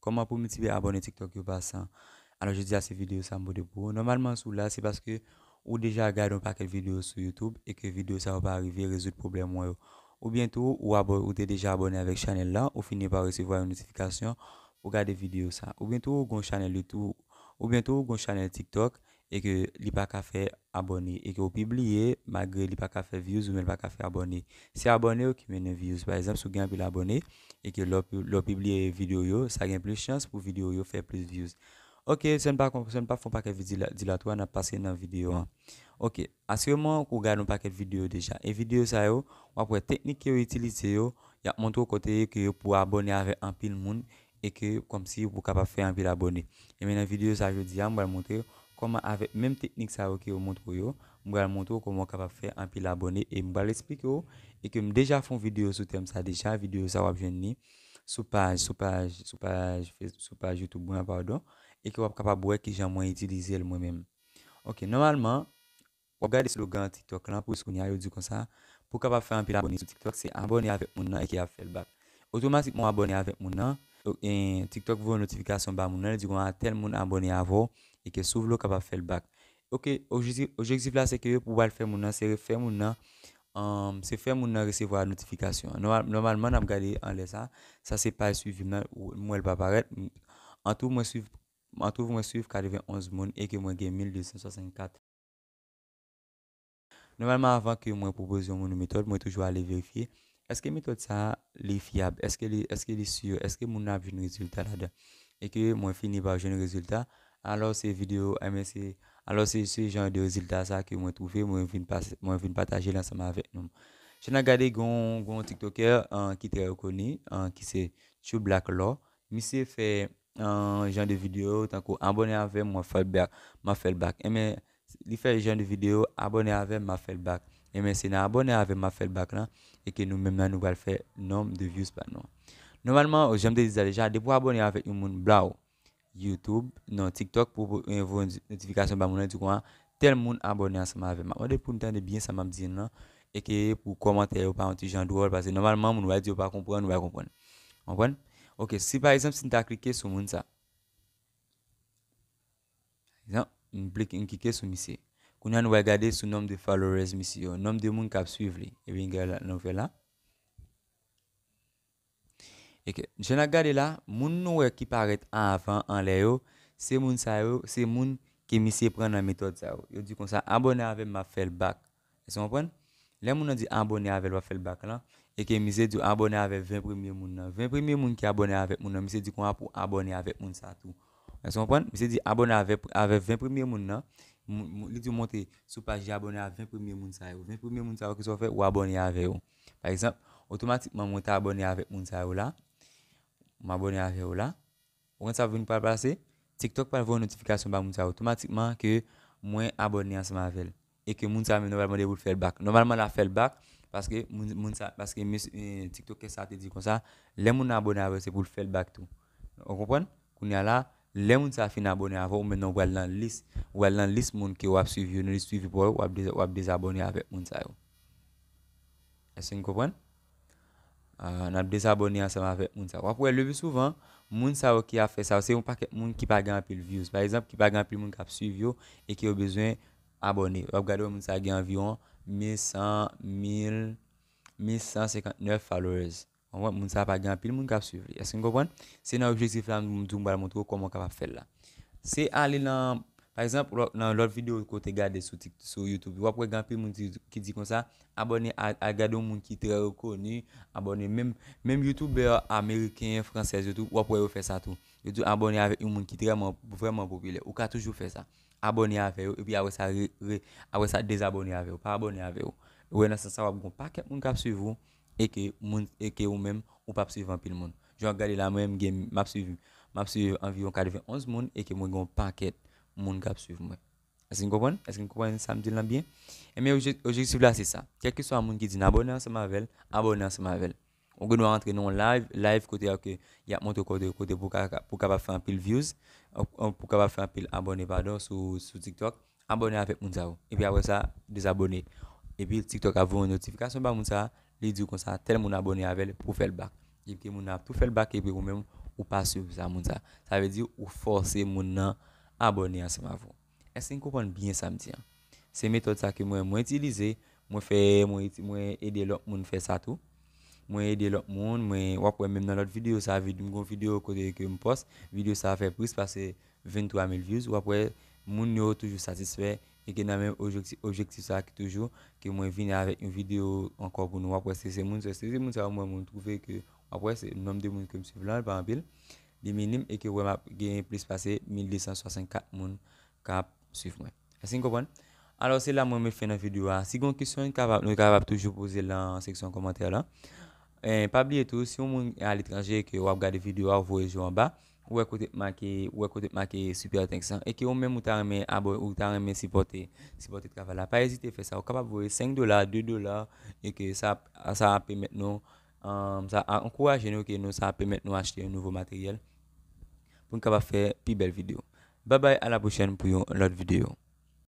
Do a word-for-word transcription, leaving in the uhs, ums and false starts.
Kòman pou m ti abòne TikTok yo pa san? Alò, jodi a se videyo sa m pote pou ou. Nòmalman, si w la, se paske ou deja gade yon pakèt videyo sou YouTube e ke videyo sa yo pa rive rezoud pwoblèm ou yo. Oubyen tou, ou, abò, ou te deja abòne avèk chanèl la, ou fini pa resevwa yon notifikasyon pou gade videyo sa. Oubyen tou, ou gon chanèl YouTube, oubyen tou, ou gon chanèl TikTok e ke li pa ka fè abòne e ke ou pibliye, malgre li pa ka fè views oubyen li pa ka fè abòne. Se abòne yo ki mennen views. Pa egzanp, si w gen anpil abòne e ke lè w pi-, lè w pibliye videyo yo, sa gen plis chans pou videyo yo fè plis views. Ok, san n pa kon-, san n pa fè yon pakèt vide dila-, dilatwa, n ap pase nan videyo an. Ok, asirman ou gade yon pakèt videyo deja. E videyo sa yo, w ap wè teknik ke yo itilize yo, y ap montre w kote ke pou abòne avèk anpil moun e ke kòmsi pou kapab fè anpil abòne. E men nan videyo sa jodi a, m pral montre w kòman avèk menm teknik sa yo ke yo montre w yo, m pral montre w kòman w kapab fè anpil abòne e m pral eksplike w e ke m deja fè yon videyo sou tèm sa deja, videyo sa w ap jwenn li sou paj, sou paj, sou paj Face-, sou paj YouTube mwen, padon, e ke w ap kapab wè kijan mwen itilize l mwen menm. Ok, nòmalman, w ap gade slogan TikTok lan, pou jis kounye a, yo di konsa, pou w kapab fè anpil abòne sou TikTok, se abòne avèk moun nan e ke y ap fè l back. Otomatikman, w abòne avèk moun nan, e, TikTok voye notifikasyon ba moun nan, li di konsa, tèl moun abòne avè w, e ke si w vle w kapab fè l back. Ok, objektif, objektif la, se ke pou w al fè moun nan, se fè moun nan, um, se fè moun nan resevwa notifikasyon an. Nòmal-, nòmalman, n ap gade anlè sa, sa se paj swivi m nan, ou, m wè l pa parèt. M, an tou, mwen swiv, an tou, mwen swiv katrevenn onz moun e ke mwen gen mil de san swasannkat. Nòmalman, avan ke mwen pwopoze yon moun yon metòd, mwen toujou ale verifye, èske metòd sa a, li fyab? Èske li, èske li si? Èske moun nan ap jwenn rezilta ladan? E ke mwen fini pa jwenn rezilta, alò se videyo, enben se, alò se, se jan de rezilta sa ke mwen twouve, mwen vin pas-, mwen vin pataje l ansanm avèk nou. Jan n ap gade, gon, gon TikToker, an, ki trè rekoni, an, ki se True Black Law. Misye fè, an, jan de videyo, tankou abòne avè m, m ap fè l back, m ap fè l back. Enben, li fè jan de videyo, abòne avè m, m ap fè l back. Enben, se nan abòne avè m, m ap fè l back lan, e ke nou menm nan, nou pral fè nonb de views pa nou. Nòmalman, jan m te di sa deja, depi w abòne avèk yon moun, blaw, YouTube, non, TikTok, pou, pou, eh, voye notifikasyon ba moun nan, di konsa, tèl moun abòne ansanm avè m. M ap mande pou n tande byen sa m ap di n lan, e ke pou kòmantè yo pa yon ti jan dwòl, paske nòmalman, moun w a di yo pa konprann, ou pa konprann. Konprann? Ok, si pa egzanp, si n ta klike sou moun sa. Egzanp, m klike, m klike sou misye. Kounye a, nou pral gade sou nonb de followers misye yo, nonb de moun k ap swiv li. Epi n gade la, nou fè la. Ok, jan n ap gade la, moun nou wè ki parèt avan anlè yo, se moun sa yo, se moun ke misye pran nan metòd sa yo. Yo di konsa, abòne avè m, m ap fè l back. Èske w konprann? Lè moun nan di abòne avè l, w ap fè l back lan, e ke misye di w abòne avè ven premye moun nan. Ven premye moun ki abòne avèk moun nan, misye di konsa pou abòne avèk moun sa tou. Èske w konprann? Misye di abòne avè, avè ven premye moun nan. Moun, moun, li di w monte sou paj li, abòne a ven premye moun sa yo. Ven premye moun sa yo, kisa w fè? Ou abòne avè yo. Pa egzanp, otomatikman mwen ta abòne avèk moun sa yo la. M abòne avè yo la. Ou konn sa vin pral pase? TikTok pral voye notifikasyon ba moun sa yo otomatikman ke mwen abòne ansanm avè l. E ke moun sa menm nòmalman mande pou l fè l back. Nòmalman, l ap fè l back paske moun, moun sa, paske mesye, eh, TikTokè sa te di konsa, lè moun nan abòne avè l, se pou l fè l back tou. Ou konprann? Kounye a la, lè moun sa fin abòne avè w, ou menm nan ou pral nan lis, ou pral nan lis moun ke w ap swiv yo, nan lis swivi pa w yo, w ap de-, w ap dezabòne avèk moun sa yo. Èske n konprann? Ah, n ap dezabòne ansanm avèk moun sa yo. W ap wè, le pi souvan, moun sa yo ki ap fè sa yo, se yon pakèt moun ki pa gen anpil views. Pa egzanp, ki pa gen anpil moun k ap swiv yo e ke yo bezwen abòne. W ap gade wè moun sa gen anviwon mil san, mil, mil san senkant nèf followers. Konprann? Moun sa pa gen anpil moun k ap swiv li. Èske n konprann? Se nan objektif la m di w m pral montre w kòman w kapab fè l la. Se ale nan, pa egzanp, lò-, nan lòt videyo ke w te gade sou Tik-, sou YouTube, w ap wè gen anpil moun ki, ki di konsa, abòne a, a gade yon moun ki trè rekoni, abòne menm, menm youtubè ameriken, fransèz yo tou, w ap wè yo fè sa tou. Yo di w abòne avèk yon moun ki trè, vrèman popilè. Ou ka toujou fè sa. Abòne avè yo, epi apre sa, re-, re-, apre sa, dezabòne avè yo. Pa abòne avè yo. Ou wè nan sans sa, w ap gen yon pakèt moun k ap swiv ou, e ke moun, e ke ou menm, ou p ap swiv anpil moun. Jan w ap gade la, mwen menm, gen, m ap swiv, m ap swiv anviwon katrevenn onz moun, e ke mwen gen yon pakèt moun k ap swiv mwen. Èske n konprann? Èske n konprann sa m di l lan byen? Ebyen, obje-, objektif la, se sa. Kèlkeswa moun ki di n abòne ansanm avè l, abòne ansanm avè l. Ou gen dwa rantre nan yon live, live kote a ke y ap montre kote, kote pou ka, pou kapab fè anpil views, pou kapab fè anpil abòne, padon, sou, sou TikTok. Abòne avèk moun sa yo. Epi apre sa, dezabòne. Epi TikTok ap voye yon notifikasyon ba moun sa, li di w konsa, tèl moun abòne avè l pou fè l back. Epi moun nan ap tou fè l back, epi ou menm, ou pa swiv sa moun sa. Sa vle di ou fòse moun nan abòne ansanm avè w. Èske n konprann byen sa m di an? Se metòd sa ke mwen, mwen itilize, mwen fè, mwen, iti- mwen ede lòt moun fè sa tou. Mwen ede lòt moun, mwen, w ap wè menm nan lòt videyo sa, vid- m gon videyo kote ke m pòs, videyo sa fè plis pase venntwa mil views, w ap wè moun yo toujou satisfè e ke nan menm objektif, objektif sa ki toujou ke mwen vini avèk yon videyo ankò pou nou, w ap wè se, se moun sa, se, se moun sa yo mwen, mwen twouve ke, w ap wè se nonb de moun ke m swiv lan, pa anpil, li minim e ke w wè m ap gen plis pase mil de san swasannkat moun k ap swiv mwen. Èske n konprann? Alò, se la mwen met fen nan videyo a. Si gon kesyon, nou kapab, nou kapab toujou poze l nan seksyon kòmantè la. E pa bliye tou, si yon moun aletranje ke w ap gade videyo a, ou voye je w anba, ou wè kote m make, ou wè kote m make Super Thanks lan, e ke ou menm ou ta renmen abò, ou ta renmen sipòte, sipòte travay la, pa ezite fè sa. Ou kapab voye senk dola, de dola, e ke sa, sa ap pèmèt nou, um, sa ap ankouraje nou, ke nou, sa ap pèmèt nou achte yon nouvo materyèl pou n kapab fè pi bèl videyo. Babay, a la pwochèn pou yon lòt videyo.